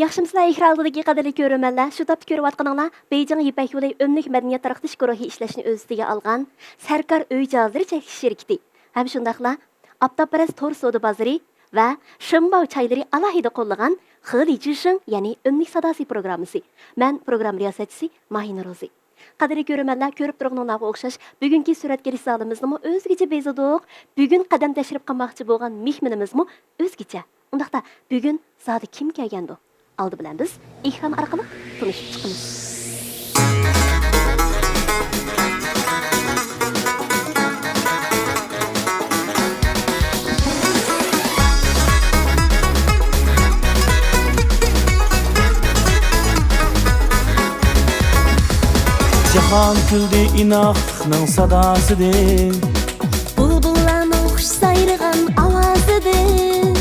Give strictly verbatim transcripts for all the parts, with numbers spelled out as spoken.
ياخشىمۇسىلەر ئېكران ئالدىدىكى قەدىرلىك كۆرۈرمەنلەر؟ شۇ تاپتا كۆرۈۋاتقىنىڭلار بېيجىڭ يىپەك يولى ئۆملۈك مەدەنىيەت تارقىتىش گۇرۇھى ئىشلەشنى ئۆز ئۈستىگە ئالغان سەركار ئۆي جاھازلىرى چەكلىك شىركىتى ھەم شۇنداقلا ئاپتاپپەرەس تور سودا بازىرى ۋە شېنباۋ چايلىرى ئالاھىدە قوللىغان خېلى جىشىڭ، يەنى ئۆملۈك ساداسى پروگراممىسى. مەن پروگرامما رىياسەتچىسى ماھىنە روزى. قەدىرلىك كۆرۈرمەنلەر، كۆرۈپ تۇرغىنىڭلارغا ئوخشاش، بۈگۈنكى سۈرەتكە ئېلىش زالىمىزنىمۇ ئۆزگىچە بېزىدۇق. بۈگۈن قەدەم تەشرىپ قىلماقچى بولغان مېھمىنىمىزمۇ ئۆزگىچە. ئۇنداقتا، بۈگۈن زادى كىم كەلگەندۇ؟ ئالدى بىلەن بىز ئېكران ئارقىلىق تونۇشۇپ چىقىمىز. جاھان كۈلدى ئىناقلىقنىڭ ساداسىدىن. بۇلبۇللارنىڭ خۇش سايرىغان ئاۋازىدىن.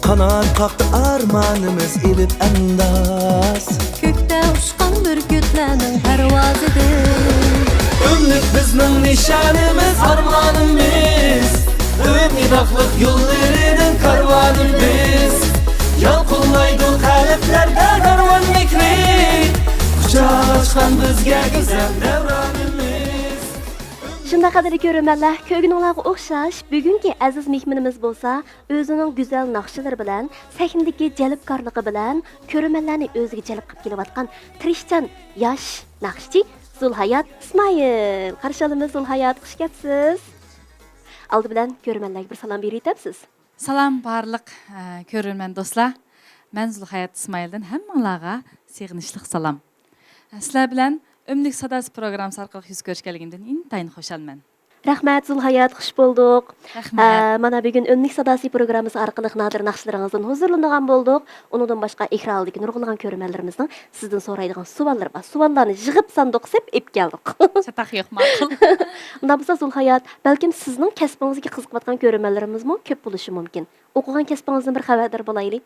قانات قاقتى ئارمانىمىز ئېلىپ ئەنداز. كۆكتە ئۇچقان بۈركۈتلەرنىڭ پەرۋازىدىن. ئۆملۈك بىزنىڭ نىشانىمىز، ئارمانىمىز. ئۆم ئىناقلىق يوللىرىنىڭ كارۋانى بىز. يالقۇنلايدۇ قەلبلەردە دەرۋان مېھرى. قۇچاق ئاچقان بىزگە گۈزەل دەۋرانىمىز. شۇنداق قەدىرلىك كۆرۈرمەنلەر، كۆرگىنىڭلارغا ئوخشاش، بۈگۈنكى ئەزىز مېھمىنىمىز بولسا ئۆزىنىڭ گۈزەل ناخشىلىرى بىلەن، سەھنىدىكى جەلپكارلىقى بىلەن كۆرۈرمەنلەرنى ئۆزىگە جەلپ قىلىپ كېلىۋاتقان تىرىشچان ياش ناخشىچى زۇلھايات ئىسمائىل. قارشى ئالىمىز زۇلھايات، خۇش كەپسىز. ئالدى بىلەن كۆرۈرمەنلەرگە بىر سالام بېرىۋېتەمسىز؟ سالام بارلىق، ئە، كۆرۈرمەن دوستلار. مەن زۇلھايات ئىسمائىلدىن ھەممىڭلارغا سېغىنىشلىق سالام. سىلەر بىلەن ئۆملۈك ساداسى پروگراممىسى ئارقىلىق يۈز كۆرۈشكەنلىكىمدىن ئىنتايىن خۇشالمەن. رەھمەت، زۇلھايات، خۇش بولدۇق. رەھمەت. ئە، مانا بۈگۈن ئۆملۈك ساداسى پروگراممىسى ئارقىلىق نادىر ناخشىلىرىڭىزدىن ھۇزۇرلىنىدىغان بولدۇق. ئۇنىڭدىن باشقا ئېكران ئالدىدىكى نۇرغۇنلىغان كۆرۈرمەنلىرىمىزنىڭ سىزدىن سورايدىغان سوئاللىرى بار. سۇۋاللارنى يىغىپ ساندۇققا سېلىپ ئېلىپ كەلدۇق. چاتاق يوق، ماقۇل. ئۇنداق بولسا زۇلھايات، بەلكىم سىزنىڭ كەسپىڭىزگە قىزىقىۋاتقان كۆرۈرمەنلىرىمىزمۇ كۆپ بولۇشى مۇمكىن. ئوقۇغان كەسپىڭىزدىن بىر خەۋەردار بولايلى.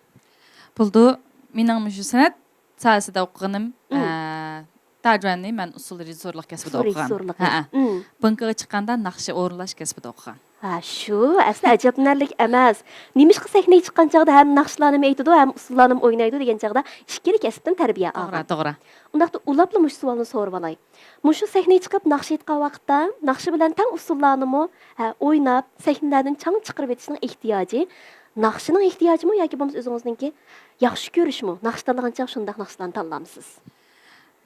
بولىدۇ. مېنىڭ مۇشۇ سەنئەت ساھەسىدە ئوقۇغىنىم، مم. ئە، تاجۈەننى مەن ئۇسسۇل رېژىسسورلۇق كەسپىدە ئۇسسۇل ئوقۇغان. رېژىسسورلۇق ھەئە. كەسپى. مم. بانكىغا چىققاندا ناخشا ئورۇنلاش كەسپىدە ئوقۇغان. ھە، شۇ ئەسلى ئەجەبلىنەرلىك ئەمەس. نېمىشقا سەھنىگە چىققان چاغدا ھەم ناخشىلارنىمۇ ئېيتىدۇ، ھەم ئۇسسۇللارنىمۇ ئوينايدۇ دېگەن چاغدا ئىككىلا كەسىپتىن تەربىيە توغرا، ئالغان. توغرا. ئۇنداقتا ئۇلاپلا مۇشۇ سوئالنى سورىۋالاي. مۇشۇ سەھنىگە چىقىپ ناخشا ئېيتقان ۋاقىتتا ناخشا بىلەن تەڭ ئۇسسۇللارنىمۇ، ھە، ئويناپ، سەھنىلەردىن چاڭ چىقىرىۋېتىشنىڭ ئېھتىياجى ناخشىنىڭ ئېھتىياجىمۇ ياكى بولمىسا ئۆزىڭىزنىڭكى ياخشى كۆرۈشمۇ؟ ناخشا تاللىغان چاغ شۇنداق ناخشىلارنى تاللامسىز؟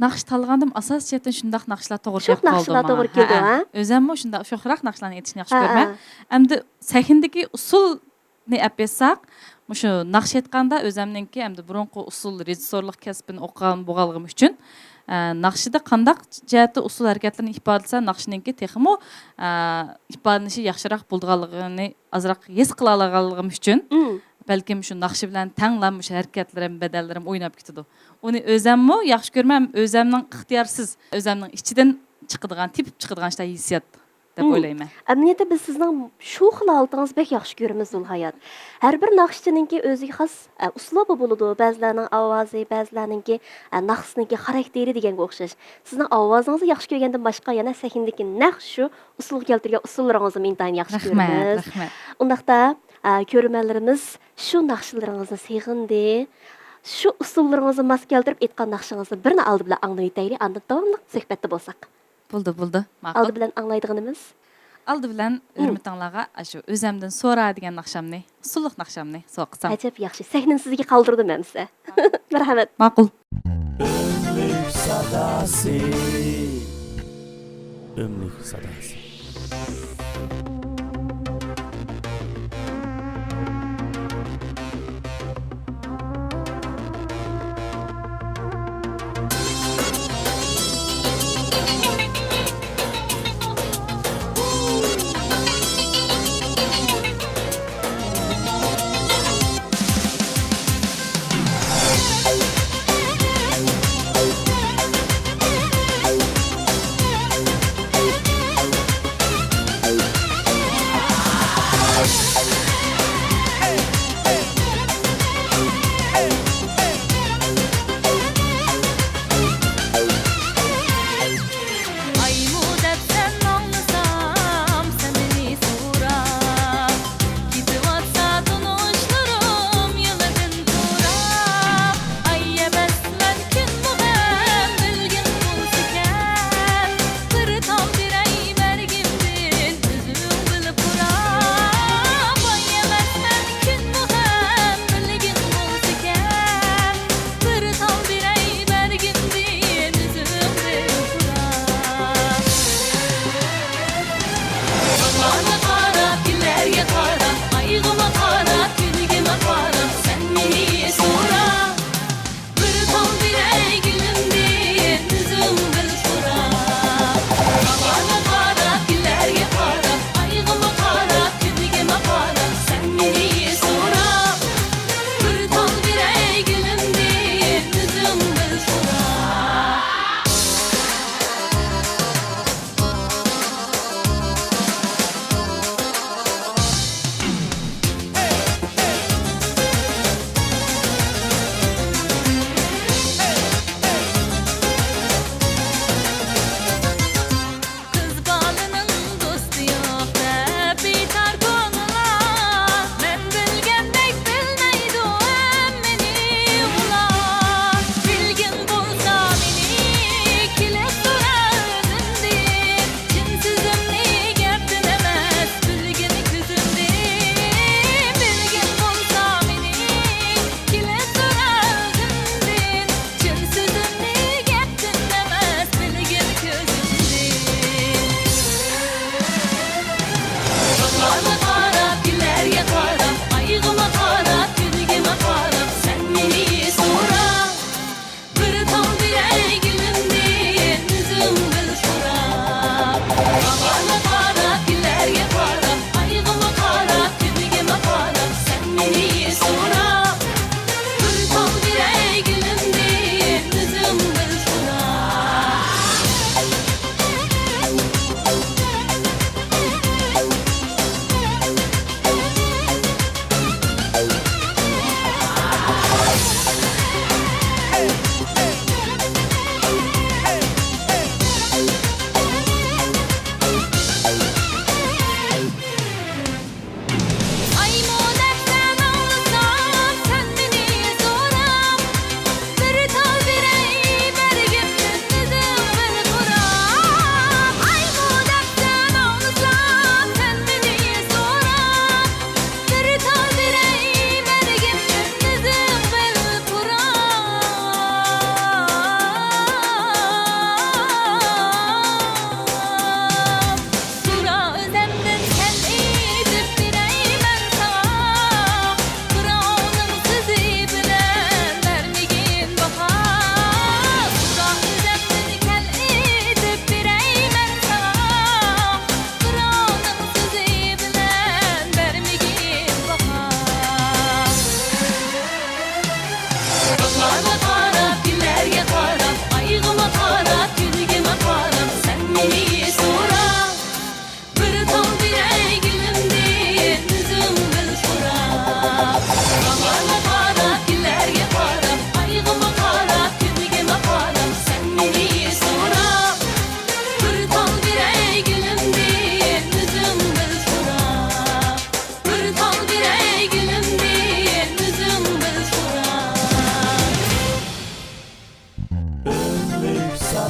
ناخشا تاللىغاندىمۇ ئاساسىي جەھەتتىن شۇنداق ناخشىلار توغرا شوخ كېلىپ قالدى ناخشىلار ماڭا. توغرا كېلىدۇ، ھەئە. ھە؟ ئۆزەممۇ شۇنداق شوخراق ناخشىلارنى ئېيتىشنى ياخشى ھە، كۆرىمەن. ھە. ئەمدى سەھنىدىكى ئۇسسۇلنى ئەپ ئېيتساق، مۇشۇ ناخشا ئېيتقاندا ئۆزەمنىڭكى ئەمدى بۇرۇنقى ئۇسسۇل رېژىسسورلۇق كەسپىنى ئوقۇغان بولغانلىقىم ئۈچۈن، ئە، ناخشىدا قانداق جەھەتتە ئۇسسۇل ھەرىكەتلىرىنى ئىپادىلىسە، ناخشىنىڭكى تېخىمۇ، ئە، ئىپادىلىنىشى ياخشىراق بولىدىغانلىقىنى ئازراق ھېس قىلالىغانلىقىم ئۈچۈن، مم. بەلكىم شۇ ناخشا بىلەن تەڭلا مۇشۇ ھەرىكەتلىرىم، بەدەنلىرىم ئويناپ كېتىدۇ. ئۇنى ئۆزەممۇ ياخشى كۆرىمەن، ئۆزەمنىڭ ئىختىيارسىز، ئۆزەمنىڭ ئىچىدىن چىقىدىغان، تېپىپ چىقىدىغان شۇنداق ھېسسىيات دەپ مم. ئويلايمەن. ئەمەلىيەتتە بىز سىزنىڭ شۇ خىل ھالىتىڭىزنى بەك ياخشى كۆرىمىز، زۇلھايات. ھەر بىر ناخشىچىنىڭكى ئۆزىگە خاس، ئە، ئۇسلۇبى بولىدۇ. بەزىلەرنىڭ ئاۋازى، بەزىلەرنىڭكى، ئە، ناخشىسىنىڭكى خاراكتېرى دېگەنگە ئوخشاش. سىزنىڭ ئاۋازىڭىزنى ياخشى كۆرگەندىن باشقا يەنە سەھنىدىكى نەق شۇ ئۇسسۇلغا كەلتۈرگەن ئۇسسۇللىرىڭىزنىمۇ ئىنتايىن ياخشى رەھمەت، كۆرىمىز. رەھمەت. ئۇنداقتا، ئە، كۆرۈرمەنلىرىمىز شۇ ناخشىلىرىڭىزنى سېغىندى. شۇ ئۇسسۇللىرىڭىزنى ماس كەلتۈرۈپ ئېيتقان ناخشىڭىزنى بىرنى ئالدى بىلەن ئاڭلىۋېتەيلى، ئاندىن داۋاملىق سۆھبەتتە بولساق. بولدى، بولدى، ماقۇل. ئالدى بىلەن ئاڭلايدىغىنىمىز؟ ئالدى بىلەن مم. ھۆرمىتىڭلارغا ئاشۇ ئۆزەمدىن سورا دېگەن ناخشامنى، ئۇسسۇللۇق ناخشامنى سوۋغا قىلسام. ئەجەب ياخشى. سەھنىنى سىزگە قالدۇردۇم ئەمىسە. مەرھەمەت. ماقۇل. ئۆملۈك ساداسى. ئۆملۈك ساداسى.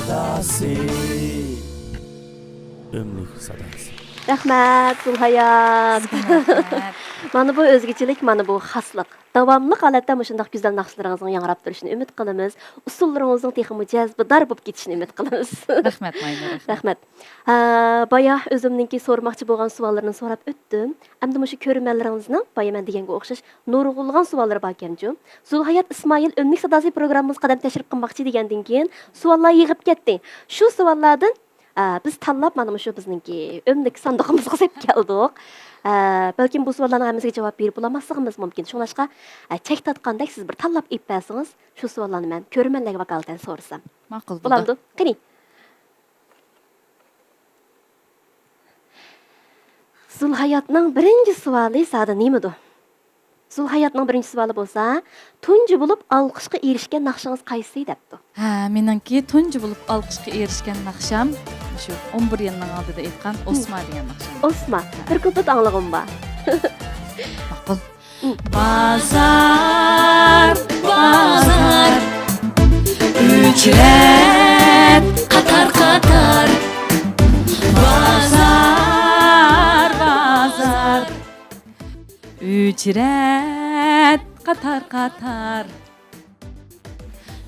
ساداسى. ئۆملۈك ساداسى. رەھمەت، گۈلھايات. سىزگە رەھمەت. مانا بۇ ئۆزگىچىلىك، مانا بۇ خاسلىق. داۋاملىق ھالەتتە مۇشۇنداق گۈزەل ناخشىلىرىڭىزنىڭ ياڭراپ تۇرۇشىنى ئۈمىد قىلىمىز. ئۇسسۇللىرىڭىزنىڭ تېخىمۇ جەزبىدار بولۇپ كېتىشىنى ئۈمىد قىلىمىز. رەھمەت، مايمۇ، رەھمەت. رەھمەت. ھە، بايا ئۆزۈمنىڭكى سورىماقچى بولغان سوئاللىرىمنى سوراپ ئۆتتۈم. ئەمدى مۇشۇ كۆرۈرمەنلىرىڭىزنىڭ بايا مەن دېگەنگە ئوخشاش نۇرغۇنلىغان سوئاللىرى باركەنچۇ. زۇلھايات ئىسمائىل ئۆملۈك ساداسى پروگراممىمىزغا قەدەم تەشرىپ قىلماقچى دېگەندىن كېيىن سوئاللار يېغىپ كەتتى. شۇ سوئاللاردىن، ئە، بىز تاللاپ مانا مۇشۇ بىزنىڭكى ئۆملۈك ساندۇقىمىزغا سېلىپ كەلدۇق. ئە، بەلكىم بۇ سوئاللارنىڭ ھەممىسىگە جاۋاب بېرىپ بولالماسلىقىمىز مۇمكىن. شۇڭلاشقا، ئە، چەك تارتقاندەك سىز بىر تاللاپ ئېلىپ بەرسىڭىز، شۇ سوئاللارنى مەن كۆرۈرمەنلەرگە ۋاكالىتەن سورىسام. ماقۇل، بولىدۇ. بولامدۇ؟ قېنى. زۇلھاياتنىڭ بىرىنچى سوئالى زادى نېمىدۇ؟ زۇلھاياتنىڭ بىرىنچى سوئالى بولسا، تۇنجى بولۇپ ئالقىشقا ئېرىشكەن ناخشىڭىز قايسى دەپتۇ. ھە، مېنىڭكى تۇنجى بولۇپ ئالقىشقا ئېرىشكەن ناخشام شۇ ئون بىر يىلنىڭ ئالدىدا ئېيتقان ئوسما دېگەن ناخشام. ئوسما. بىر كۇپلېت ئاڭلىغۇم بار. ماقۇل. بازار، بازار، ئۆچرەت قاتار-قاتار. بازار، بازار، ئۆچرەت قاتار-قاتار.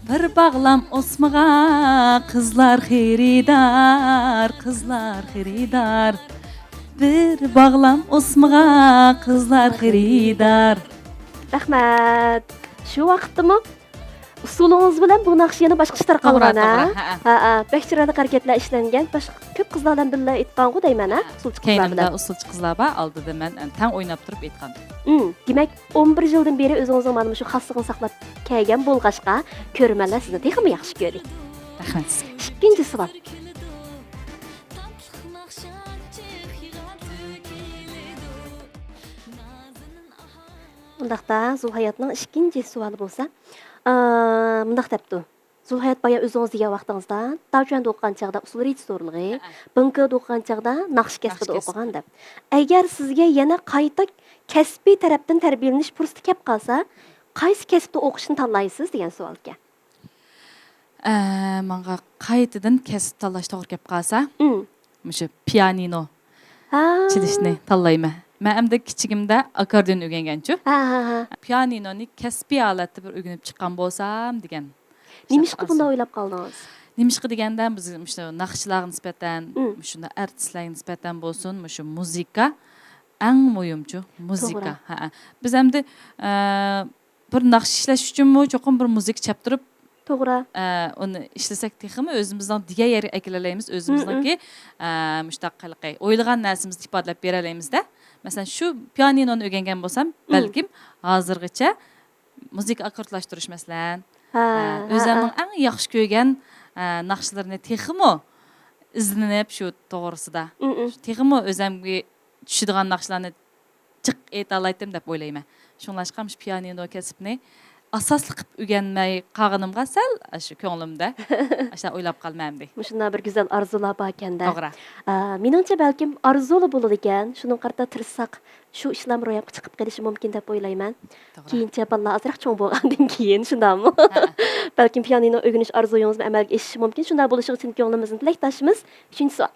بىر باغلام ئوسمىغا قىزلار خېرىدار، قىزلار خېرىدار. بىر باغلام ئوسمىغا قىزلار خېرىدار. رەھمەت. شۇ ۋاقىتتىمۇ ئۇسسۇلىڭىز بىلەن بۇ ناخشا يەنە باشقىچە توغرا، تارقالغان، ھە؟ توغرا، ھە، ھە. ھە، ھە. بەك چىرايلىق ھەرىكەتلەر ئىشلەنگەن. باشقا كۆپ قىزلار بىلەن بىللە ئېيتقانغۇ دەيمەن، ھە؟ ئۇسسۇلچى قىزلار كەينىمدە بىلەن. ئۇسسۇلچى قىزلار بار، ئالدىدا مەن تەڭ ئويناپ تۇرۇپ ئېيتقان. ئۇم، دېمەك، ئون بىر يىلدىن بېرى ئۆزىڭىزنىڭ مانا مۇشۇ خاسلىقىنى ساقلاپ كەلگەن بولغاچقا، كۆرۈرمەنلەر سىزنى تېخىمۇ ياخشى كۆردى. رەھمەت سىزگە. ئىككىنچى سوئال. ئۇنداقتا، زۇلھاياتنىڭ ئىككىنچى سوئالى بولسا، ئا، مۇنداق دەپتۇ. زۇلھايات، بايا ئۆزىڭىز دېگەن ۋاقتىڭىزدا، داۋچۈەندا ئوقۇغان چاغدا ئۇسسۇل رېژىسسورلۇقى، ھەئە. بېڭكېدا ئوقۇغان چاغدا ناخشا كەسپىدە ناخشا كەسپى. ئوقۇغان دەپ. ئەگەر سىزگە يەنە قايتا كەسپىي تەرەپتىن تەربىيەلىنىش پۇرسىتى كەپ قالسا، قايسى كەسىپتە ئوقۇشنى تاللايسىز دېگەن سوئالكەن. ئە، ماڭا قايتىدىن كەسىپ تاللاش توغرا كەپ قالسا، ئۇم. مۇشۇ پىيانىنو ھا. چېلىشنى تاللايمەن. مەن ئەمدى كىچىكىمدە ئاككوردىئون ئۆگەنگەنچۇ. ھا، ھا، ھا. پىيانىنونى كەسپىي ھالەتتە بىر ئۆگىنىپ چىققان بولسام دېگەن. نېمىشقا بۇنداق ئويلاپ قالدىڭىز؟ نېمىشقا دېگەندە، بىز مۇشۇ ناخشىچىلارغا نىسبەتەن، ئۇم. مۇشۇ ئارتىسلارغا نىسبەتەن بولسۇن، مۇشۇ مۇزىكا ئەڭ مۇھىمچۇ، مۇزىكا. توغرا. ھەئە. بىز ئەمدى، ئە، بىر ناخشا ئىشلەش ئۈچۈنمۇ چوقۇم بىر مۇزىكا چاپ تۇرۇپ، توغرا. ئە، ئۇنى ئىشلىسەك تېخىمۇ ئۆزىمىزنىڭ دېگەن يەرگە ئەكېلەلەيمىز، ئۆزىمىزنىڭكى، ئە، مۇشۇنداق ھېلىقى ئويلىغان نەرسىمىزنى ئىپادىلەپ بېرەلەيمىز-دە. مەسىلەن، شۇ پىيانىنونى ئۆگەنگەن بولسام، مم. بەلكىم ھازىرغىچە مۇزىكا ئاككوردلاشتۇرۇش، مەسىلەن، ھە، ئە، ھە، ئۆزۈمنىڭ ھە. ئەڭ ياخشى كۆرگەن، ئە، ناخشىلىرىنى تېخىمۇ ئىزدىنىپ، شۇ توغرىسىدا، مم، مم. تېخىمۇ ئۆزۈمگە چۈشىدىغان ناخشىلارنى جىق ئېيتالايتتىم دەپ ئويلايمەن. شۇڭلاشقا مۇشۇ پىيانىنو كەسىپنى ئاساسلىق قىلىپ ئۆگەنمەي قالغىنىمغا سەل ئاشۇ كۆڭلۈمدە ئاشۇنداق ئويلاپ قالىمەن ئەمدى. مۇشۇنداق بىر گۈزەل ئارزۇلار باركەن-دە. توغرا. ئا، مېنىڭچە بەلكىم ئارزۇلا بولىدىكەن، شۇنىڭغا قارىتا تىرىشساق شۇ ئىشلارمۇ روياپقا چىقىپ قېلىشى مۇمكىن دەپ ئويلايمەن. توغرا. كېيىنچە بالىلار ئازراق چوڭ بولغاندىن كېيىن، شۇنداقمۇ؟ ھە. بەلكىم پىيانىنو ئۆگىنىش ئارزۇيىڭىزمۇ ئەمەلگە ئېشىشى مۇمكىن. شۇنداق بولۇشىغا چىن كۆڭلىمىزدىن تىلەكداشمىز. ئۈچىنچى سوئال.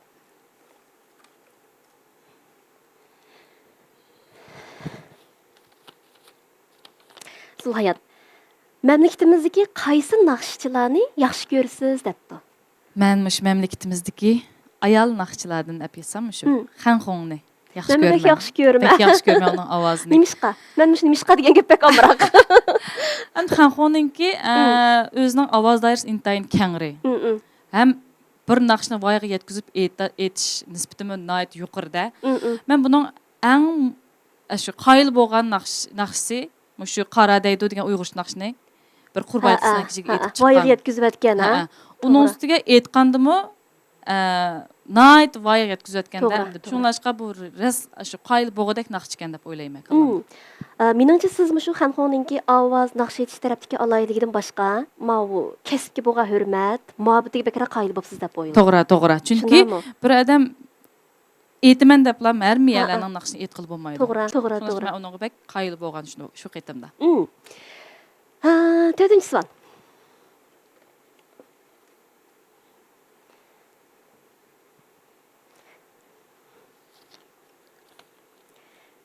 زۇلھايات، مەملىكىتىمىزدىكى قايسى ناخشىچىلارنى ياخشى كۆرىسىز دەپتۇ. مەن مۇشۇ مەملىكىتىمىزدىكى ئايال ناخشىچىلاردىن ئەپ يازسام، مۇشۇ مم. خەنخوڭنى ياخشى مەنمۇ بەك كۆرىمەن. ياخشى كۆرىمەن. بەك ياخشى كۆرىمەن ئۇنىڭ ئاۋازىنى. نېمىشقا؟ مەن مۇشۇ نېمىشقا دېگەن گەپ بەك ئامراق. ئەمدى خەنخوڭنىڭكى، ئە، مم. ئۆزىنىڭ ئاۋاز دائىرىسى ئىنتايىن كەڭرى. مم، مم. ھەم بىر ناخشىنى ۋايىغا يەتكۈزۈپ ئېيتا-، ئېيتىش نىسبىتىمۇ ناھايىتى يۇقىرىدە. مم، مم. مەن بۇنىڭ ئەڭ، ئە، شۇ قايىل بولغان ناخش-، ناخشىسى مۇشۇ قارا دەيدۇ دېگەن ئۇيغۇرچە ناخشىنى بىر قۇربايتىسنىڭ ھەئە، كىچىكىگە ھەئە. ئېيتىپ ۋايىغا چىققان. يەتكۈزۈۋەتكەن، ھە؟ ھەئە. ئۇنىڭ توغرا. ئۈستىگە ئېيتقاندىمۇ، ئە، ناھايىتى ۋايىغا يەتكۈزۈۋەتكەندە توغرا، ئەمدى. توغرا. شۇڭلاشقا بۇ راست شۇ قايىل بولغۇدەك ناخشىكەن دەپ ئويلايمەن مم. كاللامدا. ئە، مېنىڭچە سىز مۇشۇ خەنخوڭنىڭكى ئاۋاز، ناخشا ئېيتىش تەرەپتىكى ئالاھىدىلىكىدىن باشقا، ماۋۇ كەسىپكە بولغان ھۆرمەت، مۇھەببىتىگە بەكرەك قايىل بوپسىز دەپ ئويلايمەن. توغرا، توغرا. چۈنكى شۇنداقمۇ؟ بىر ئادەم ئېيتىمەن دەپلا ھەممە ھەئە. يەرلەرنىڭ ناخشىسىنى ئېيتقىلى بولمايدۇ. توغرا، توغرا، شۇڭلاشقا توغرا. مەن ئۇنىڭغا بەك قايىل بولغان شۇ، شۇ قېتىمدا. مم. ھە، تۆتىنچى سوئال.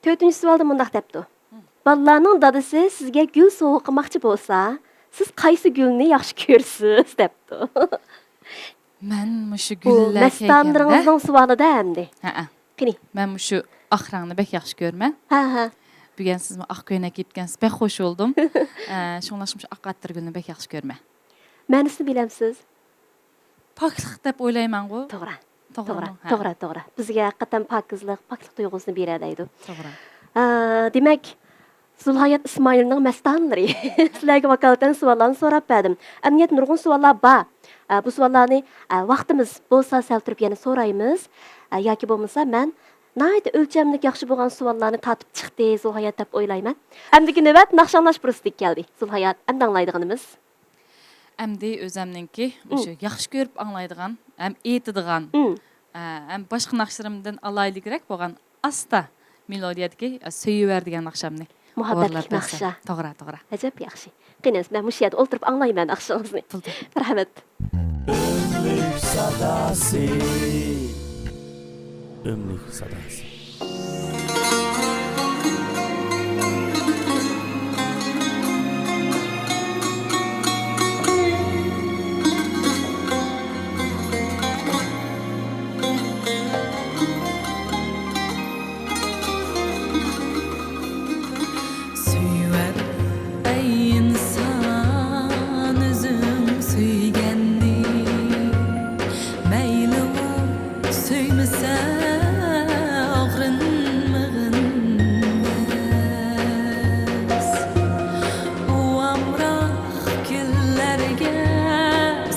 تۆتىنچى سوئالدا مۇنداق دەپتۇ. بالىلارنىڭ دادىسى سىزگە گۈل سوۋغا قىلماقچى بولسا، سىز قايسى گۈلنى ياخشى كۆرىسىز؟ دەپتۇ. مەن مۇشۇ بۇ گۈللەر كەيكەمدە مەستانىلىرىڭىزنىڭ سوئالىدا ئەمدى. ھەئە. قېنى. مەن مۇشۇ ئاق رەڭنى بەك ياخشى كۆرىمەن. ھە، ھە. بۈگۈن سىزمۇ ئق كۆينەك كىيىپكەنسىز، بەك خوش بولدۇم. ئە، شۇڭلاشقا مۇشۇ ئاق ئەتىرگۈلنى بەك ياخشى كۆرىمەن. مەنىسىنى بىلەمسىز؟ پاكلىق دەپ ئويلايمەنغۇ. توغرا. توغرىمۇ؟ توغرا، ھە. توغرا، توغرا. بىزگە ھەقىقەتەن پاكىزلىق، پاكلىق تۇيغۇسىنى بېرەلەيدۇ. توغرا. ئە، دېمەك، زۇلھايات ئىسمائىلنىڭ مەستانىلىرى. سىلەرگە ۋاكالىتەن سوئاللارنى سوراپ بەردىم. ئەمەلىيەتتە نۇرغۇن سوئاللار بار. ئە، بۇ سوئاللارنى، ئە، ۋاقتىمىز بولسا سەل تۇرۇپ يەنە سورايمىز. ئە، ياكى بولمىسا مەن ناھايىتى ئۆلچەملىك ياخشى بولغان سوئاللارنى تارتىپ چىقتى زۇلھايات دەپ ئويلايمەن. ئەمدىكى نۆۋەت ناخشا ئاڭلاش پۇرسىتىگە كەلدى. زۇلھايات، ئەمدى ئاڭلايدىغىنىمىز. ئەمدى ئۆزەمنىڭكى مۇشۇ ياخشى كۆرۈپ ئاڭلايدىغان، ھەم ئېيتىدىغان، ئە، ھەم باشقا ناخشىلىرىمدىن ئالاھىدىلىكرەك بولغان ئاستا مېلودىيەدىكى، ئە، سۆيۈۋەر دېگەن ناخشامنى مۇھەببەتلىك ئورۇنلاپ بەرسەم. ناخشا. توغرا، توغرا. ئەجەب ياخشى. قېنى، مەن مۇشۇ يەردە ئولتۇرۇپ ئاڭلايمەن ناخشىڭىزنى. بولدى. مەرھەمەت. ئۆملۈك ساداسى. ئۆملۈك ساداسى. سۆيۈۋەر، ئەي ئىنسان، ئۆزۈڭ سۆيگەننى. مەيلى ئۇ سۆيمىسە، ئاغرىنمىغىن دەس. ئۇ ئامراق كۈنلەرگە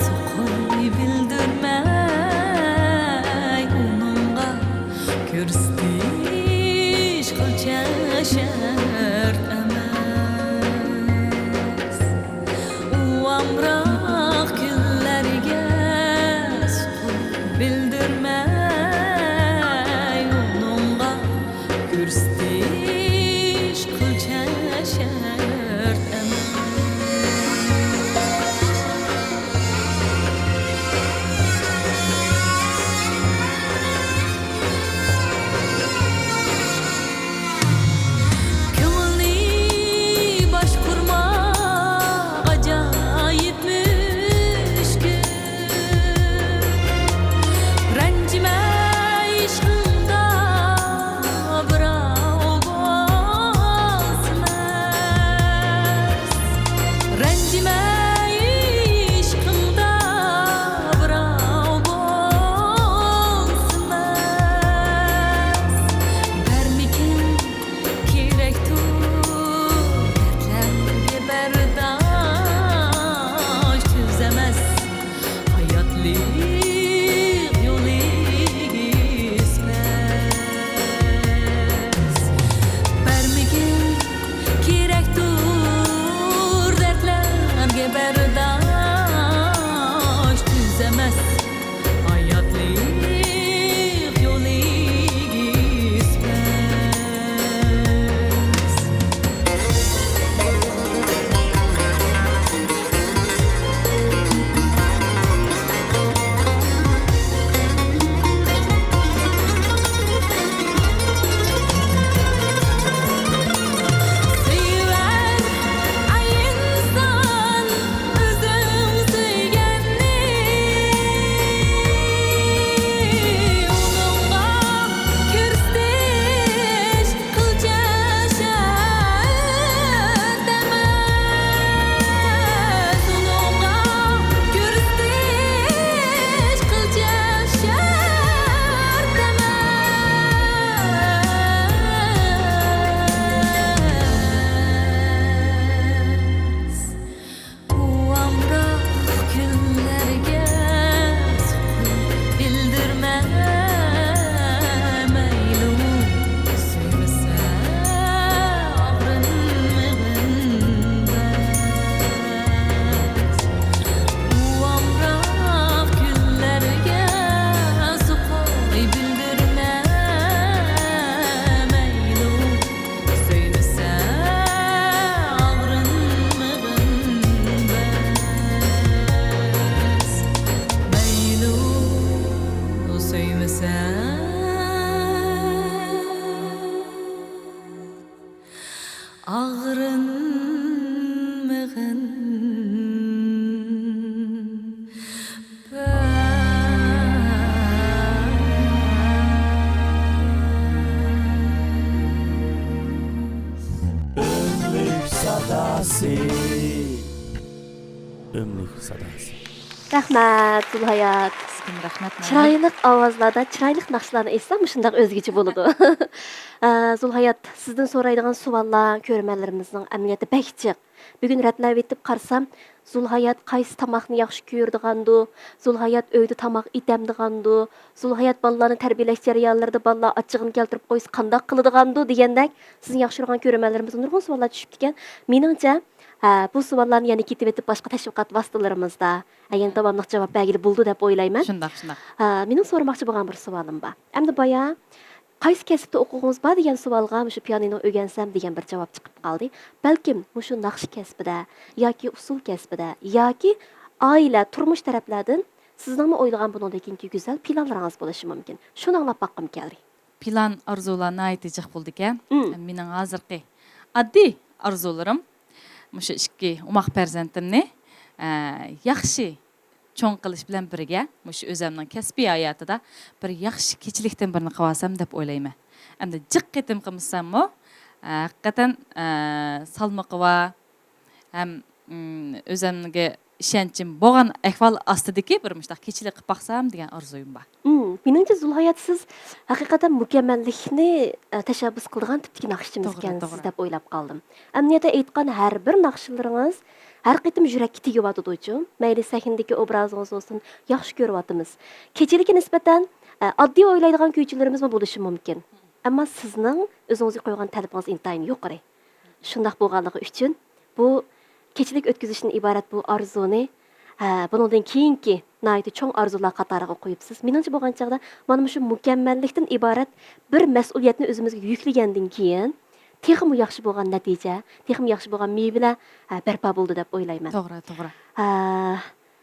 سوقۇل بىلدۈرمەي، ئۇنىڭغا كۆرسىتىش قىلچە شەرت ئەمەس. ئۇ ئامراق كۈنلەرگە سوقۇل بىلدۈرمەي، ئۇنىڭغا كۆرسىتىش قىلچە شەرت ئەمەس. ئۆملۈك ساداسى. رەھمەت، زۇلھايات. سىزگىمۇ رەھمەت، مايمۇن. چىرايلىق ئاۋازلاردا چىرايلىق ناخشىلارنى ئېيتسا، مۇشۇنداق ئۆزگىچە بولىدۇ. ئە، زۇلھايات، سىزدىن سورايدىغان سوئاللار كۆرۈرمەنلىرىمىزنىڭ ئەمەلىيەتتە بەك جىق. بۈگۈن رەتلەۋېتىپ قارىسام، زۇلھايات قايسى تاماقنى ياخشى كۆرىدىغاندۇ؟ زۇلھايات ئۆيدە تاماق ئېتەمدىغاندۇ؟ زۇلھايات بالىلارنى تەربىيەلەش جەريانلىرىدا بالىلار ئاچچىقىنى كەلتۈرۈپ قويسا قانداق قىلىدىغاندۇ؟ دېگەندەك سىزنى ياخشى كۆرگەن كۆرۈرمەنلىرىمىزدىن نۇرغۇن سوئاللار چۈشۈپتىكەن. مېنىڭچە، ھە، بۇ سوئاللارنى يەنە كېتىۋېتىپ باشقا تەشۋىقات ۋاسىتىلىرىمىزدا، ھە، يەنە داۋاملىق جاۋاب بەرگىلى بولىدۇ دەپ ئويلايمەن. شۇنداق، شۇنداق. ھە، مېنىڭ سورىماقچى بولغان بىر سوئالىم بار. ئەمدى بايا، قايسى كەسىپتە ئوقۇغۇڭىز بار دېگەن سوئالغا مۇشۇ پىيانىنو ئۆگەنسەم دېگەن بىر جاۋاب چىقىپ قالدى. بەلكىم مۇشۇ ناخشا كەسپىدە ياكى ئۇسسۇل كەسپىدە ياكى ئائىلە، تۇرمۇش تەرەپلەردىن سىزنىڭمۇ ئويلىغان بۇنىڭدىن كېيىنكى گۈزەل پىلانلىرىڭىز بولۇشى مۇمكىن. شۇنى ئاڭلاپ باققۇم كەلدى. پىلان، ئارزۇلار ناھايىتى جىق بولىدىكەن. مم. مېنىڭ ھازىرقى ئاددىي ئارزۇلىرىم مۇشۇ ئىككى ئوماق پەرزەنتىمنى، ئە، ياخشى چوڭ قىلىش بىلەن بىرگە، مۇشۇ ئۆزەمنىڭ كەسپىي ھاياتىدا بىر ياخشى كېچىلىكتىن بىرنى قىلىۋالسام دەپ ئويلايمەن. ئەمدى جىق قېتىم قىلمىساممۇ، ئە، ھەقىقەتەن، ئە، سالمىقى بار ھەم، ئىم، ئۆزەمگە ئىشەنچىم بولغان ئەھۋال ئاستىدىكى بىر مۇشۇنداق كېچىلىك قىلىپ باقسام دېگەن ئارزۇيۇم بار. مم، مېنىڭچە زۇلھايات سىز ھەقىقەتەن مۇكەممەللىكنى، ئە، تەشەببۇس قىلىدىغان تىپتىكى ناخشىچىمىز توغرا، ئىكەنسىز توغرا. دەپ ئويلاپ قالدىم. ئەمەلىيەتتە ئېيتقان ھەر بىر ناخشىلىرىڭىز ھەر قېتىم يۈرەككە تېگىۋاتىدۇچۇ. مەيلى سەھنىدىكى ئوبرازىڭىز بولسۇن، ياخشى كۆرۈۋاتىمىز. كېچىلىككە نىسبەتەن، ئە، ئاددىي ئويلايدىغان كۈيچىلىرىمىزمۇ بولۇشى مۇمكىن. ئەمما سىزنىڭ ئۆزىڭىزگە قويغان تەلىپىڭىز ئىنتايىن يۇقىرى. شۇنداق بولغانلىقى ئۈچۈن بۇ كېچىلىك ئۆتكۈزۈشتىن ئىبارەت بۇ ئارزۇنى، ھە، بۇنىڭدىن كېيىنكى ناھايىتى چوڭ ئارزۇلار قاتارىغا قويۇپسىز. مېنىڭچە بولغان چاغدا مانا مۇشۇ مۇكەممەللىكتىن ئىبارەت بىر مەسئۇلىيەتنى ئۆزىمىزگە يۈكلىگەندىن كېيىن، تېخىمۇ ياخشى بولغان نەتىجە، تېخىمۇ ياخشى بولغان مېۋىلەر، ھە، بەرپا بولىدۇ دەپ ئويلايمەن. توغرا، توغرا. ھە،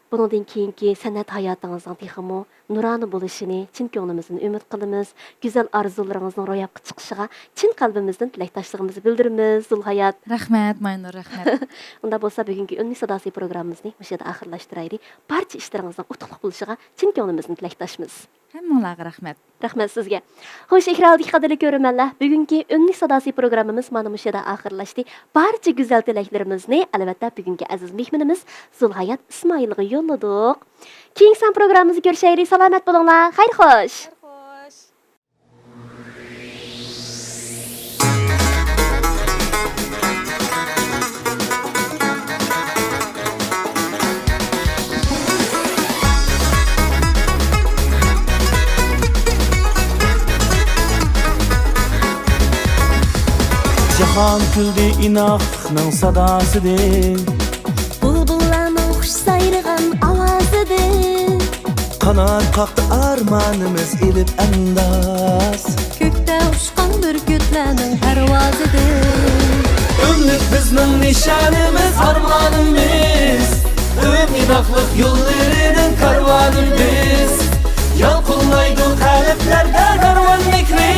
بۇنىڭدىن كېيىنكى سەنئەت ھاياتىڭىزنىڭ تېخىمۇ نۇرانە بولۇشىنى چىن كۆڭلىمىزدىن ئۈمىد قىلىمىز. گۈزەل ئارزۇلىرىڭىزنىڭ روياپقا چىقىشىغا چىن قەلبىمىزدىن تىلەكداشلىقىمىزنى بىلدۈرىمىز، زۇلھايات. رەھمەت، ماينۇر، رەھمەت. ئۇنداق بولسا، بۈگۈنكى ئۈنلۈك ساداسى پروگراممىمىزنى مۇشۇ يەردە ئاخىرلاشتۇرايلى. بارچە ئىشلىرىڭىزنىڭ ئۇتۇقلۇق بولۇشىغا چىن كۆڭلىمىزدىن تىلەكداشمىز. ھەممىڭلارغا رەھمەت. رەھمەت سىزگە. خوش، ئېكران ئالدىدىكى قەدىرلىك كۆرۈرمەنلەر، بۈگۈنكى ئۈنلۈك ساداسى پروگراممىمىز مانا مۇشۇ يەردە ئاخىرلاشتى. بارچە گۈزەل تىلەكلىرىمىزنى، ئەلۋەتتە، بۈگۈنكى ئەزىز مېھمىنىمىز زۇلھايات ئىسمائىلغا يوللىدۇق. كېيىنكى سان پروگراممىمىزدا كۆرۈشەيلى. سالامەت بولۇڭلار. خەير خوش. جاھان كۈلدى ئىناقلىقنىڭ ساداسىدىن. بۇلبۇللارنىڭ خۇش سايرىغان ئاۋازىدىن. قانات قاقتى ئارمانىمىز ئېلىپ ئەنداز. كۆكتە ئۇچقان بۈركۈتلەرنىڭ پەرۋازىدىن. ئۆملۈك بىزنىڭ نىشانىمىز، ئارمانىمىز. ئۆمىداقلىق يوللىرىنىڭ كارۋانى بىز. يالقۇنلايدۇ قەلبلەردە كارۋان مېھرى.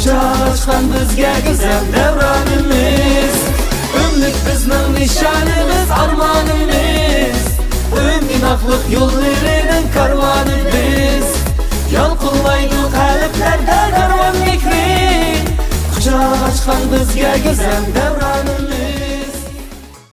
قۇچاق ئاچقان بىزگە گۈزەل دەۋرانىمىز. ئۆملۈك بىزنىڭ نىشانىمىز، ئارمانىمىز. ئۆمىداقلىق يوللىرىنىڭ كارۋانى بىز. يالقۇنلايدۇ قەلبلەردە كارۋان مېھرى. قۇچاق ئاچقان بىزگە گۈزەل دەۋرانىمىز.